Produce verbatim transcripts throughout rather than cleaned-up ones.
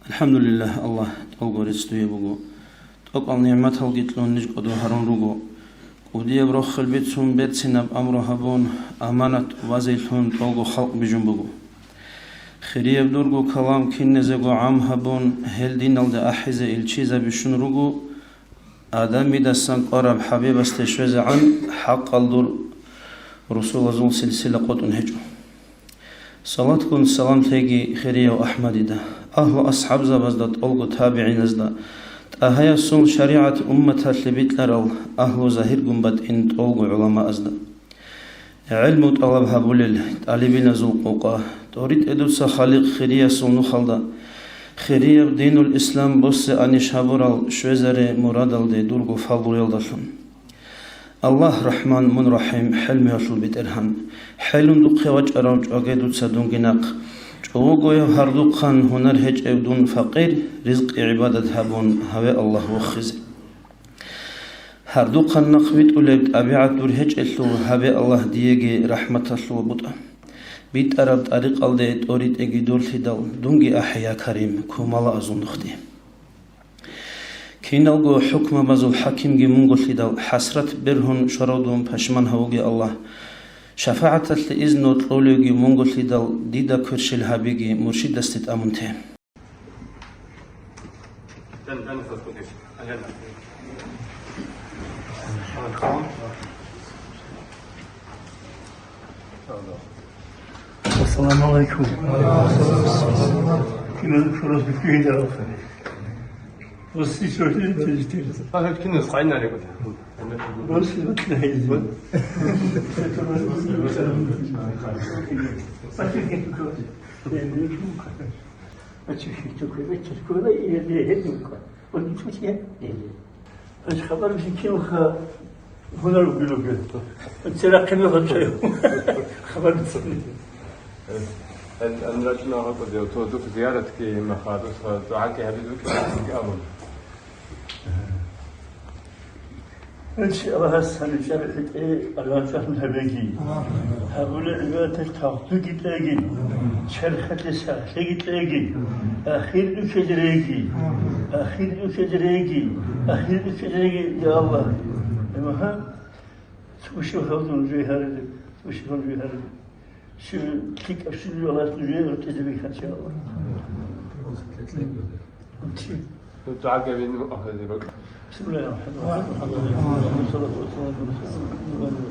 АлхӀамдулиллагь, Аллагь, тӀолго рецц дуе буго. ТӀокӀал нигӀматалги кьун ниж кӀодо гьарун руго. КӀудияб рохел бицун берцинаб амру гьабун, аманат вазейлъун тӀолго халкъ бижун буго. Хирияб дурго калам киназего гӀам гьабун, гьел диналда ахӀизе илчизаби щун руго, Адамидасан кӀвараб ХӀабибасде щвезегӀан хӀакъал дур русулазул силсила къотӀун гьечӀо. Салатгун салам лъеги хирияв АхӀмадида, агьлу асхӀабзабазда тӀолго табигӀиназда, ТӀагьаясул шаригӀат умматалъе бикьарал агьлу загьиргун батӀин тӀолго гӀуламаазда. ГӀелму тӀалаб гьабулел тӀалибиназул къокъа, тӀоритӀе дуца Халикъ хириясул нухалда, хирияб динул ислам босизе анищ гьабурал щвезаре мурадалде дурго фаллуялдалъун. Аллагь рахӀман, мун рахӀим, хӀелмуялъул БетӀергьан, хӀелун духъе вачӀарав чӀваге дуца дунги нахъ, чӀовогояв гьардухъан гьунар гьечӀев дун факъир, ризкъи гӀибадат гьабун гьаве Аллагь вохизе. Гьардухъан нахъ витӀулеб тӀабигӀат дур гьечӀелъул гьабе Аллагь диеги рахӀматалъул бутӀа. БитӀараб тӀарикъалде тӀоритӀеги дурлъидал, дунги ахӀе, я Карим, кумалаазул нухде. Киналго хӀукмабазул хӀакимги мунголъидал, хӀасрат бергьун щварав дун пашман гьавуге, Аллагь. ШафагӀаталъе изну кьолевги мунголъидал, дида кверщел гьабиги, муршидасде тӀамун те. Ассаламу алейкум. Кино хорошо, кино. Просто ещё не перестали. А как кино с Хайнарем? Просто вот на. Ачехи чукура, чукура, и гьединка. Он чуче. Ач хабар бихьинха гьунар угилуги. Церахъин гьочо. Хабар бихьин. Ан рачна гьакъудев, то дук зияратки махадус, дугӀаки гьабизуки абун. Иншаллагь, гьасан чӀарахӀитӀе Аллагьас рахӀмат гьабеги. Гьабула гӀибадаталъ тавфикъги кьеги. Черхалъе сахлъиги кьеги. Ахир духьезе реги. Ахир духьезе реги. Ахир духьезе реги, я Аллагь. Эмаха, цо щиб гьавзун жигьаризе, цо щиб гьавзун жигьаризе. Щив лъикӀаб щиб Аллагьас нужее гьоркьизе бихьан, я Аллагь. ДугӀа гьабин, ахӀизе бакӀ. بسم الله الرحمن الرحيم. الحمد لله. والصلاة والسلام على رسول الله.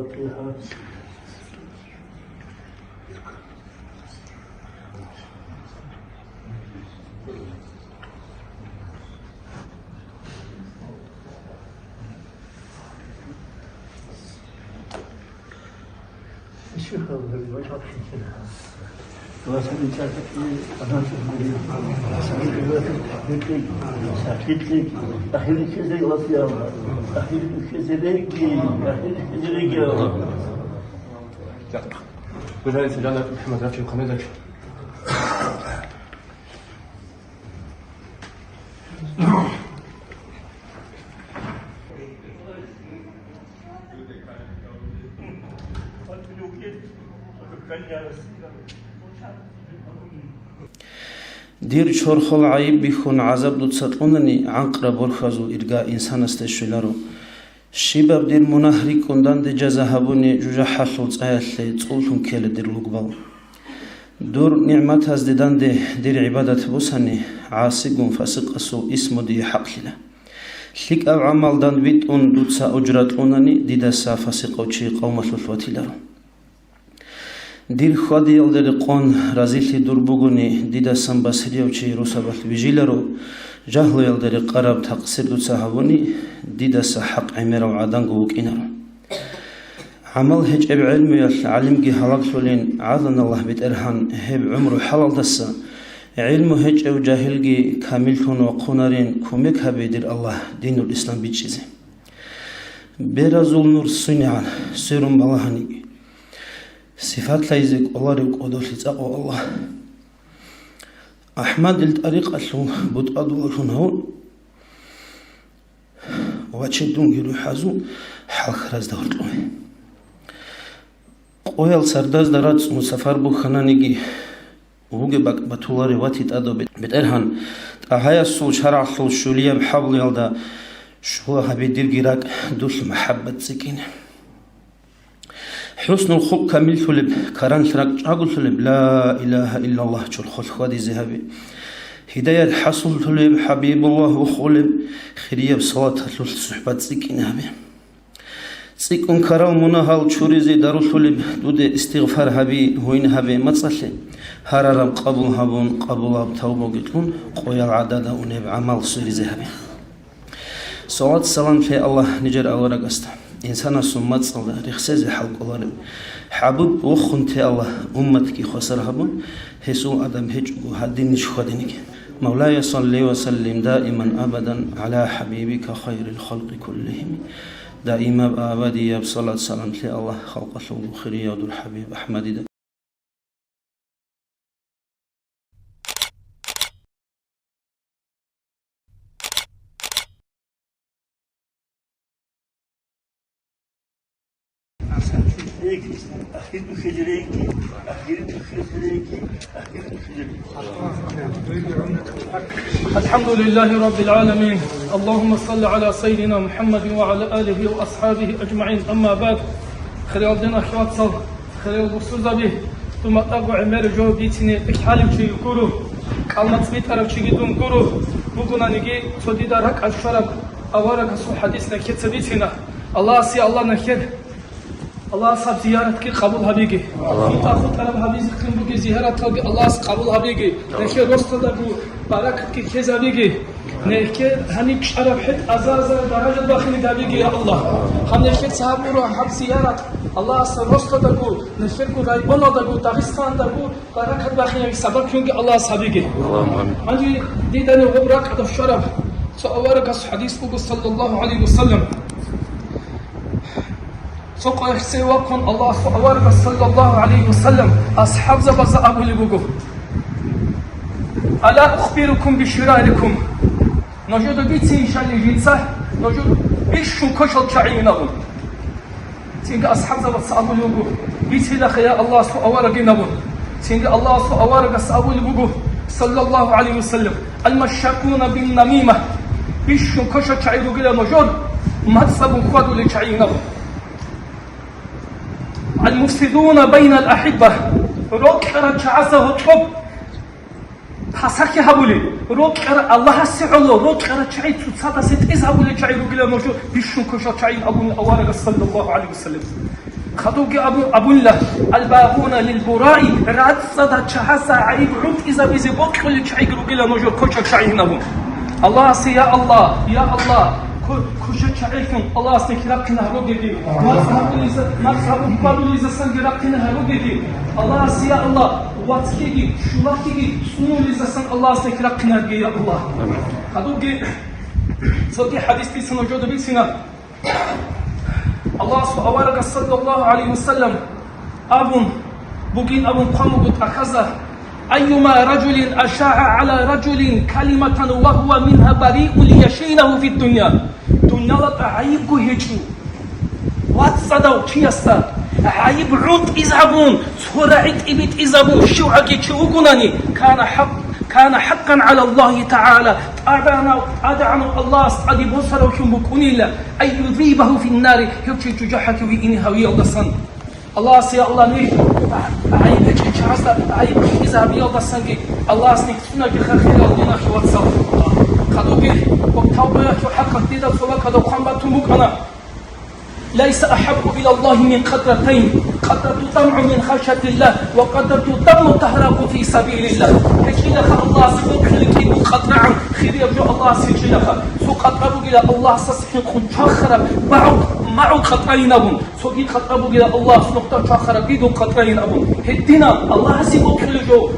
الفاتحة. Дир чорхол гӀайиб бихьун гӀазаб дуца кьунани, гӀанкъра борхьазул ирга инсанасде щвеларо. Щибаб дир мунагь рикӀкӀун данде жаза гьабуни, жужахӀалъул цӀаялъе цӀуллъун ккела дир лугбал. Дур нигӀматазде данде дир гӀибадат бусани, гӀасигун фасикъасул исму дие хӀакълъила. ЛъикӀаб гӀамал дандбитӀун дуца ужра кьунани, дидаса фасикъав чи къавмалъулъ ватиларо. Дир хьвадиялда рекъон разилъи дур бугони, дидасан басрияб чи русабалъ бижиларо, жагьлуялда рекъараб такъсир дуца гьабуни, дидаса хӀакъ гӀемерав гӀаданго вукӀинаро. ГӀамал гьечӀеб гӀелмуялъ гӀалимги гьалаглъулин, гӀаланаллагь БетӀергьан, гьеб гӀумру хӀалалдаса гӀелму гьечӀев жагьилги камиллъун вахъунарин, кумек гьабе, дир Аллагь, динул ислам бичӀчӀизе. Беразул нур свинегӀан, сверун балагьаниги. Сифатлъайзе кӀоларев кӀодолъи цӀакъав Аллагь. АхӀмадил тӀарикъалъул бутӀа доллъун гьавун, ваче дунги рухӀазул хӀалхаразда гьоркьове. Къоял сардазда рацӀцӀун сафар бухьананиги, вугеб бакӀ батуларев вати тӀадав бетӀергьан, ТӀагьаясул шаргӀалъул щулияб хӀаблуялда щула гьабе дирги ракӀ дулъ махӀаббат цӀикӀкӀине. ХӀуснул хулкъ камиллъулеб, каранлъ ракӀ чӀаголъулеб, ла илагьа иллаллагь чорхолъ хьвадизе гьабе. Гьидаят хӀасуллъулеб, ХӀабибуллагь вухулеб, хирияб салаталъулъ сухӀбат цӀикӀкӀине гьабе. ЦӀикӀкӀун ккарал мунагьал чуризе дарулъулеб, дуде истигъфар гьаби, гьуин гьабе мацӀалъе, гьарараб къабул гьабун, къабулаб тавбаги кьун, къоял гӀадада унеб гӀамал сверизе гьабе. Салат-салам лъе Аллагь нижер аварагасда, инсанасул мацӀалда рехсезе хӀал кӀоларев ХӀабиб вохун те Аллагь, умматги хвасар гьабун, гьесул адаб гьечӀого гьадин ниж хьвадиниги. مولاي صل وسلم دائما أبدا على حبيبك خير الخلق كلهم. Даимаб абадияб салат-салам лъе Аллагь халкъалъулго хирияв дур ХӀабиб АхӀмадида. الحمد لله رب العالمين. اللهم صل على سيدنا محمد وعلى آله وأصحابه أجمعين. أما بعد. Хириял дин ахират сал. Хириял бусурзаби, дур макьагӀго гӀемер жо бицине бихьалев чи гуро, кӀалмацӀ битӀарав чиги дун гуро, бугонаниги, цо дида ракӀалъ щвараб аварагасул хӀадис нахъеца бицина. Аллагьасе, Аллагь, нахъе, Аллагьас гьаб зияратги къабул гьабиги. Амин. ХутӀа-хутӀараб гьабизехъин бугеб зияраталги Аллагьас къабул гьабиги. Нахъе росдаго баракатги ккезабиги. Нехке гьаниб чӀараб хӀетӀ азар-азар даражат бахине гьабиги, я Аллагь. Гьанехе цабура гьаб зиярат Аллагьас росдаго, нехерго районалдаго, Дагъистандаго баракат бахинеги сабаблъунги Аллагьас гьабиги. Амин. Гьанже дидани гъоб ракӀалда щвараб цо аварагас хӀадис буго, саллаллагьу гӀалайгьи ва саллам. Цо къоялъ цеве вахъун Аллагьасул аварагас, саллаллагьу гӀалайгьи ва саллам, асхӀабзабазда абулеб буго: «Ала ухбирукум биширарикум?» Нужеда бицинищали жинца, нужер бищун квешал чагӀийин абун. Цинги асхӀабзабаца абулеб буго: «Бицилаха, я Аллагьасул аварагин», абун. Цинги Аллагьасул аварагас абулеб буго, саллаллагьу гӀалайгьи ва саллам: «Ал-машшакуна бин-намима». Бищун квешал чагӀи ругила нужер, мацӀ гьабун хьвадулел чагӀийин абун. «Ал-муфсидуна байнал ахӀибба», рокьарал чагӀазда гьоркьоб пасахӀи гьабулел, рокьарал, Аллагьасе гӀоло рокьарал чагӀи цоцаздаса тӀезабулел чагӀи ругила нужер, бищун квешал чагӀийин абун аварагас, саллаллагьу гӀалайгьи ва саллам. Хадубги абу-, абунила: «Ал-багъуна лил-бураи», рацӀцӀадал чагӀазда гӀайиб гӀунтӀизабизе бокьулел чагӀиги ругила нужер квешал чагӀийин абун. Аллагьасе, я Аллагь, я Аллагь, кво-, квешал чагӀилъун Аллагьас нехи рахъине гьаругеги, мацӀ гьабулеза-, мацӀ гьабун хьвадулезасанги рахъине гьаругеги, Аллагьасе, я Аллагь, вацлъиги, щулалъиги цӀунулезасан Аллагьас нехи рахъине гьаругеги, я Аллагь. Амин. Хадубги цоги хӀадис бицина, нужеда бицина. Аллагьасул аварагас, саллаллагьу гӀалайгьи ва саллам, абун бугин абун хъван буго тӀахьазда: «Айюма ражулин ашагӀа гӀала ражулин калиматан ва гьува мингьа бариун лияшинагьу фиддунья». Дунялалда гӀайибго гьечӀев вацӀцӀадав чиясда гӀайиб гӀунтӀизабун, цо рагӀи тӀибитӀизабун щивгӀаги чи вугонани, кана хӀакъ-, кана хӀакъан гӀала Аллагьи тагӀала, ТӀадегӀанав, ТӀадегӀанав Аллагьас тӀаде босаравлъун букӀунила, ан юзибагьу финнари, гьев чи жужахӀалъуве ине гьавиялдасан. Аллагьасе, я Аллагь, ниж гӀайиб гьечӀел чагӀазда гӀайиб гьабиялдасанги Аллагьас ниж цӀунаги, хириял динахъе вацал. Хадубги, тавбаялъул хӀакъалъ дида цо бакӀалда хъван батун букӀана: «Лайса ахӀаббу илаллагьи мин къатратайн, къатрату дамгӀун мин хашятиллагь ва къатрату даммун тагьракъу фи сабилиллагь». ГьечӀилаха Аллагьасе бокьулел кӀиго къатрагӀан хирияб жо Аллагьасе гьечӀилаха. Цо къатра бугила Аллагьасдаса хӀинкъун чвахараб магӀу-, магӀу къатрайин абун. Цоги къатра бугила Аллагьас нухда чвахараб диго къатрайин абун. Гьединаб Аллагьасе бокьулел жо,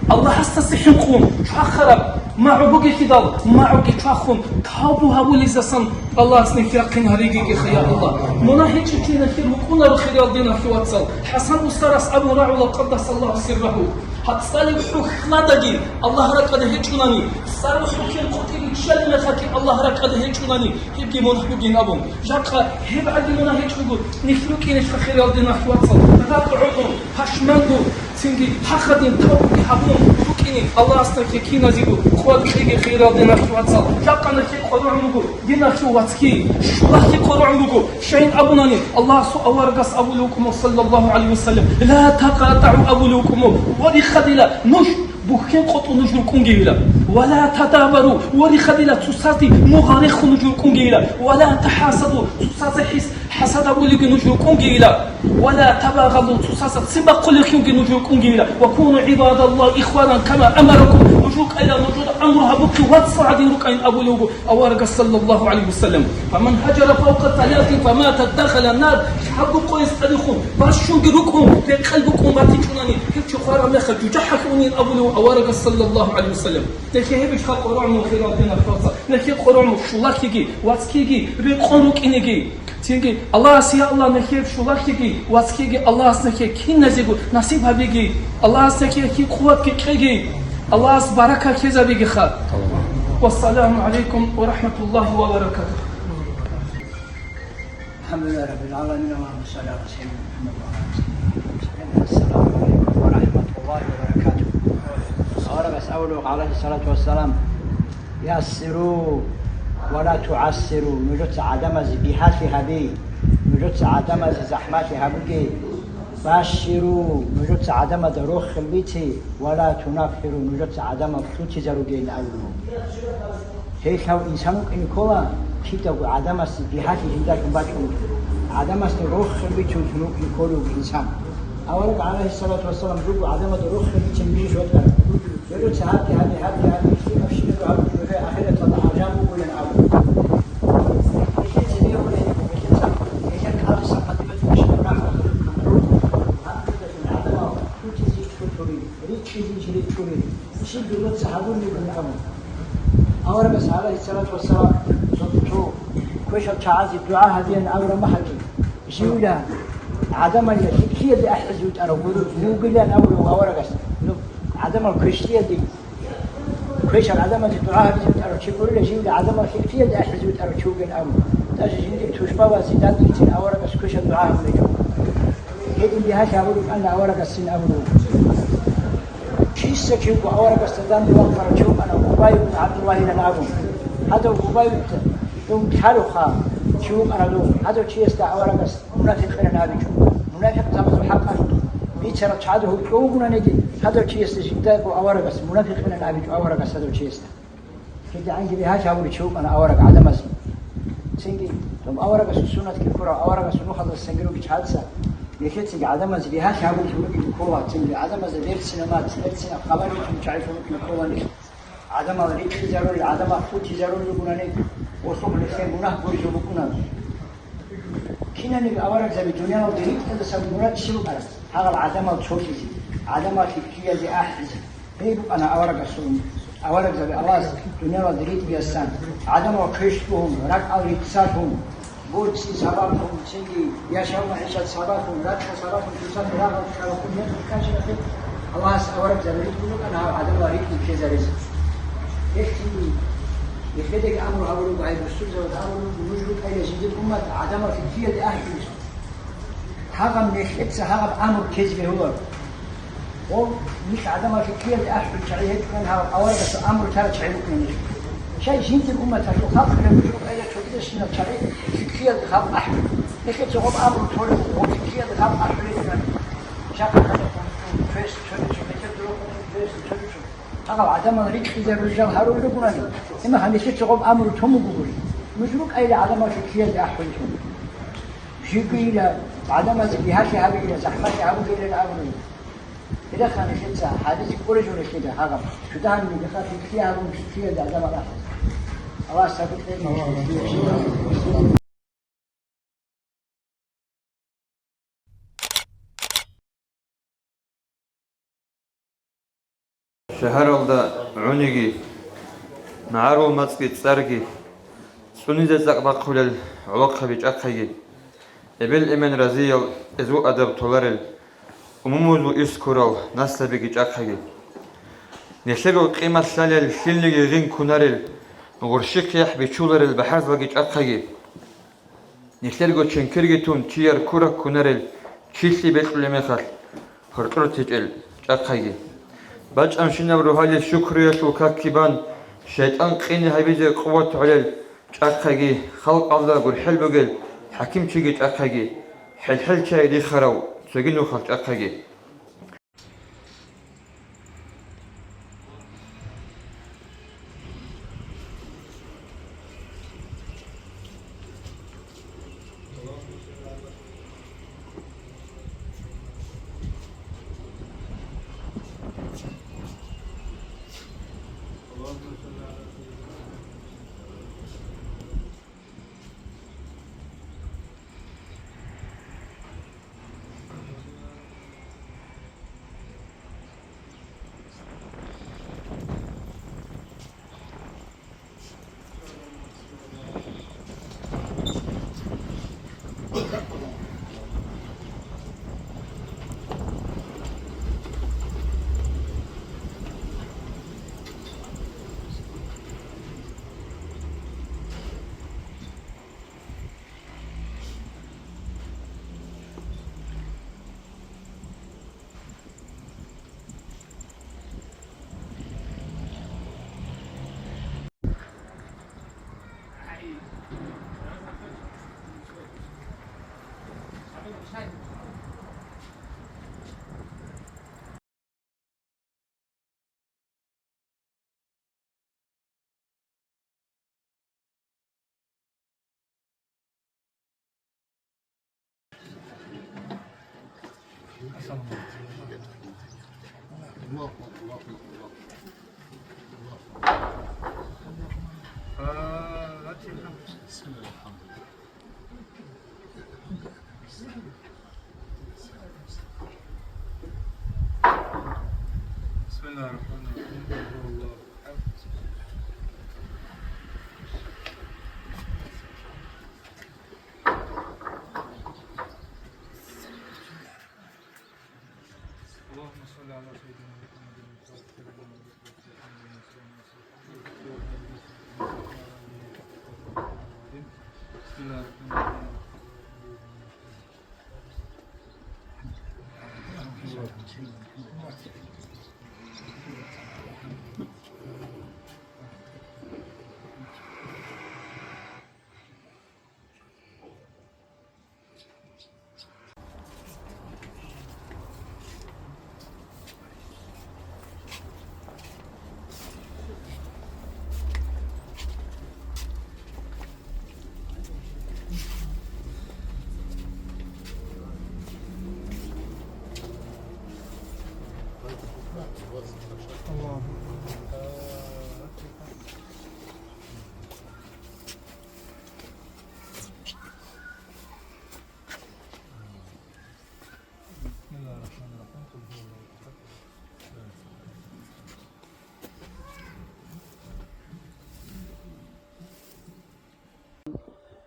Аллагьасдаса хӀинкъун чвахараб МагӀу бугелъидал, магӀуги чвахун, тавбу гьабулезасан Аллагьас нилъ яхъин гьаригеги, я Аллагь. Мунагь гьечӀев чи нилъер вукӀунаро, хириял диналъул вацал. ХӀасан устарас абун рагӀула, къаддасаллагьу сиррагьу. ГьацӀцӀалев хӀухьладаги Аллагь ракӀалде гьечӀунани, цӀарул хӀухьел къотӀиги ччалеб мехалъги Аллагь ракӀалде гьечӀунани, гьебги мунагь бугин абун. Жакъа гьеб гӀаги мунагь гьечӀого нилъ рукӀинелъул, хириял диналъул вацал. Ракъ гӀодун, пашманго, цинги гьахъадин тавбуги гьабун рукӀине, Аллагьас нилъее киназего къуват кьеги, хириял диналъул вацал. Жакъа нилъее къваригӀун руго диналъул вацги, щулахъги къваригӀун руго. Щайин абунани, Аллагьасул аварагас абулев вукӀун, саллаллагьу гӀалайгьи ва саллам: «Ла такъатагӀу», абулев вукӀун, ва рихадила нуж бухьен къотӀун нуж рукӀунгейила. «Ва ла тадабару», ва рихадила цоцазде мугъал рехун нуж рукӀунгейила. «Ва ла тахӀасаду», цоцазда хӀис-, хӀасад гьабулевги нуж рукӀунгейила. «Ва ла табагъаду», цоцазда ццин бахъулевлъунги нуж рукӀунгейила. «Ва куну гӀибадаллагь ихванан кама амаракум», нуж рукӀайила нужер амру гьабухъе вацал гӀадин рукӀайин абулев вуго аварагас, саллаллагьу гӀалайгьи ва саллам. «Фаман гьажара фавкъа саласин фамата дахала нар», лъабго къоялъ тӀадехун, бащунги рукӀун, рекъел букӀун батичӀунани, гьев чи хвараб мехалъ жужахӀалъувин абулев аварагас, саллаллагьу гӀалайгьи ва саллам. Нилъее гьеб ишха къваригӀун, хириял диналъул вацал. Нилъее къваригӀун, щулахъеги, вацгиги, рекъон рукӀинеги. Цинги Аллагьас, я Аллагь, нилъее щулахъеги, вацгиги Аллагьас нилъее киназего насиб гьабеги, Аллагьас нилъее къуватги кьеги, Аллагьас баракат лъезабегиха. Вассаламу гӀалайкум ва рахӀматуллагьи ва баракатугьу. الحمد لله رب العالمين، اللهم صل على سيدنا محمد وعلى آل سيدنا محمد وسلم. السلام عليكم ورحمة الله وبركاته. Аварагас абулеб, гӀалайгьиссалату вассалам: «Яссиру ва ла тугӀассиру», нужеца гӀадамазе бигьалъи гьабе, нужеца гӀадамазе захӀмалъи гьабуге, «башширу», нужеца гӀадамазда рохел бице, «ва ла тунаффиру», нужеца гӀадамал лъутизаругейин абулеб. Гьелъ гьав инсан вукӀине ккола, кидаго гӀадамасе бигьалъи жиндалъун бачӀун, гӀадамасда рохел бичун вукӀине кколев инсан. Авараг, гӀалайгьиссалату вассалам, жуго гӀадамазда рохел бичун мижа щватӀана. Гьелъ цо гьабги гьабе, гьабги гьабе, гьаб щибаб гьаб нужее ахираталда аржан бугилан абун. Нилъеца бегьулеб, нилъеца, нилъер кӀалдиса къадимат бищун рахӀат гьаб ккола. Гьаб ккола гӀадамал лъутизе лъутулел, рикӀкӀизе рикӀкӀулел, щиб дулаца гьабулеб абун. Аварагас, гӀалайгьиссалату вассалам, цо, цо квешал чагӀазе дугӀа гьабеян абураб мехалъги, живила гӀадамалила лъикӀлъиялде ахӀизе витӀарав гуро-, вугилан абурав аварагас. Ну, гӀадамал квешлъиялде, квешал гӀадамазе дугӀа гьабизе витӀарав чи гурила, живила гӀадамал лъикӀлъиялде ахӀизе витӀарав чи вугин абун. Даже жиндир тушбабазе данделъин аварагас квешал дугӀа гьабулел. Гьедин бигьалъи гьабулеб букӀана аварагасин абулеб. Киса-кивго аварагасда данде вахъарав чи вукӀана Убай ибн ГӀабдуллагьилан абун. Гьадав Убай, дун лъалухъа чи вукӀана дун. Гьадав чиясда аварагас мунафикъилан абичӀо. Мунафикъзабазул хӀакъалъулъ бицарал чагӀазда гьоркьов вугонаниги, гьадав чиясда жиндаго аварагас мунафикъилан абичӀо аварагас гьадав чиясда. КидагӀанги бигьалъи гьабулев чи вукӀана авараг гӀадамазе. Цинги доб аварагасул суннатги ккурав, аварагасул нухалдасанги ругел чагӀаца, нилъецаги гӀадамазе бигьалъи гьабулев вукӀине ккола, цинги гӀадамазда берцинаб мацӀ, берцинаб хабар бицун чагӀи вукӀине ккола нилъ. ГӀадамал рихьизарулел, гӀадамал хутизарулел ругонани, гъосухъ нилъер мунагь гуризул букӀуна. Кинаниги аварагзаби дуниялалде ритӀизасан мурад щиб букӀараб? Гьагъал гӀадамал цолъизе, гӀадамал лъикӀлъиялде ахӀизе. Гьей букӀана аварагасул, аварагзаби Аллагьас дуниялалде ритӀизасан, гӀадамал квеш лъугьун, ракӀал риццалъун, борцӀи сабаблъун, цинги яшав-магӀишат сабаблъун, ракӀа сабаблъун, цоцазда рагъал ккарахъун гьеб кканщинаб, Аллагьас аварагзаби ритӀун букӀана гьаб гӀадамал ритӀи ккезаризе. Гьелъ цинги нилъедаги амру гьабулеб буго, гьай бусурбабазда амру гьабулеб буго, нуж рукӀайила жиндир уммат гӀадамал лъикӀлъиялде ахӀулел. Гьагъаб нилъеца гьагъаб амру ккезе бегьуларо. Гъоб нилъ гӀадамал лъикӀлъиялде ахӀулел чагӀи гьечӀони, гьав аварагасул амру тарал чагӀи букӀуна нилъ. Щай жиндир умматалъул халкъ гьеб жо къайда цогидасинал чагӀи лъикӀлъиялде халкъ ахӀулел. Нилъеца гъоб амру толеб, гъоб лъикӀлъиялде халкъ ахӀулел чагӀи. Жакъа хадуб квеш цогидасун, бетӀер дурухъун квеш цогидасун. Гьагъал гӀадамал рикьизарулел жал гьарулел ругонани, гьеб мехалъ нилъеца гъоб амру тун буго гури. Нуж рукӀайила гӀадамал лъикӀлъиялде ахӀулел. Жибгийила, гӀадамазе бигьалъи гьабейила, захӀмалъи гьабугейилан абуни. Гьеб мехалъ нилъеца гьадизе кӀвараб жо нилъеда гьагъаб. Цо дагьаб мехалъ лъикӀлъи гьабун, лъикӀлъиялде гӀадамал ахӀизе. Аллагьас сабур кьеги. Шагьаралда гӀуниги, МагӀарул мацӀги цӀарги, цӀунизе цӀакъ бахъулел гӀолохъаби чӀахъаги, эбел-эмен разиял, эзул адаб толарел, умумузул ирс ккурал наслабиги чӀахъаги. Нилъего къимат лъалел лъилниги гъин кунарел, гъурщихъ-яхӀ бичуларел бахӀарзаби чӀахъаги. Нилъерго ченкерги тун чияр ккураб ккунарел, чилъи бекьулеб мехалъ, гьоркьор течӀел чӀахъаги. БачӀанщинаб рогьалил шукруялъул какги бан, шайтӀан къине гьабизе къуват гӀолел чӀахъаги, халкъалда гурхӀел бугел хӀакимчиги чӀахъаги, хӀел-хӀел чай рихарав цоги нухал чӀахъаги. بسم الله الرحمن الرحيم. قل هو الله أحد. اللهم صل على سيدنا محمد الفاتح لما أغلق والخاتم لما سبق ناصر الحق بالحق والهادي إلى صراطك المستقيم. بسم الله الرحمن الرحيم.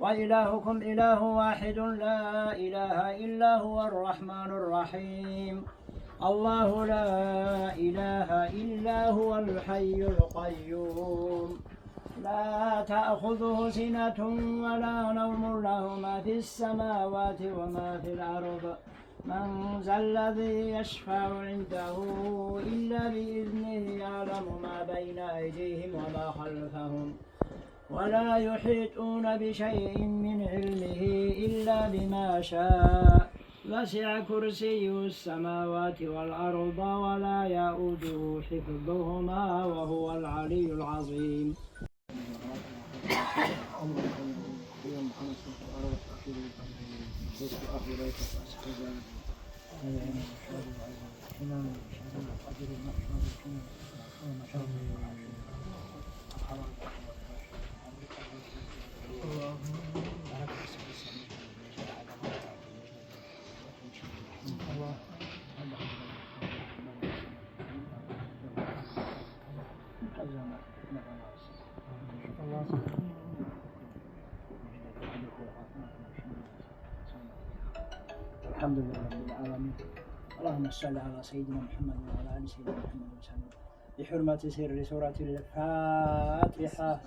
وإلهكم إله واحد لا إله إلا هو الرحمن الرحيم. الله لا إله إلا هو الحي القيوم. لا تأخذه سنة ولا نوم، له ما في السماوات وما في الأرض. من ذا الذي يشفع عنده إلا بإذنه، يعلم ما بين أيديهم وما خلفهم، ولا يحيطون بشيء من علمه إلا بما شاء، وسع كرسيه السماوات والأرض، ولا يئوده حفظهما، وهو العلي العظيم. الحمد لله رب العالمين. اللهم صل على سيدنا محمد وعلى آل سيدنا محمد وسلم. بحرمة سر سورة الفاتحة.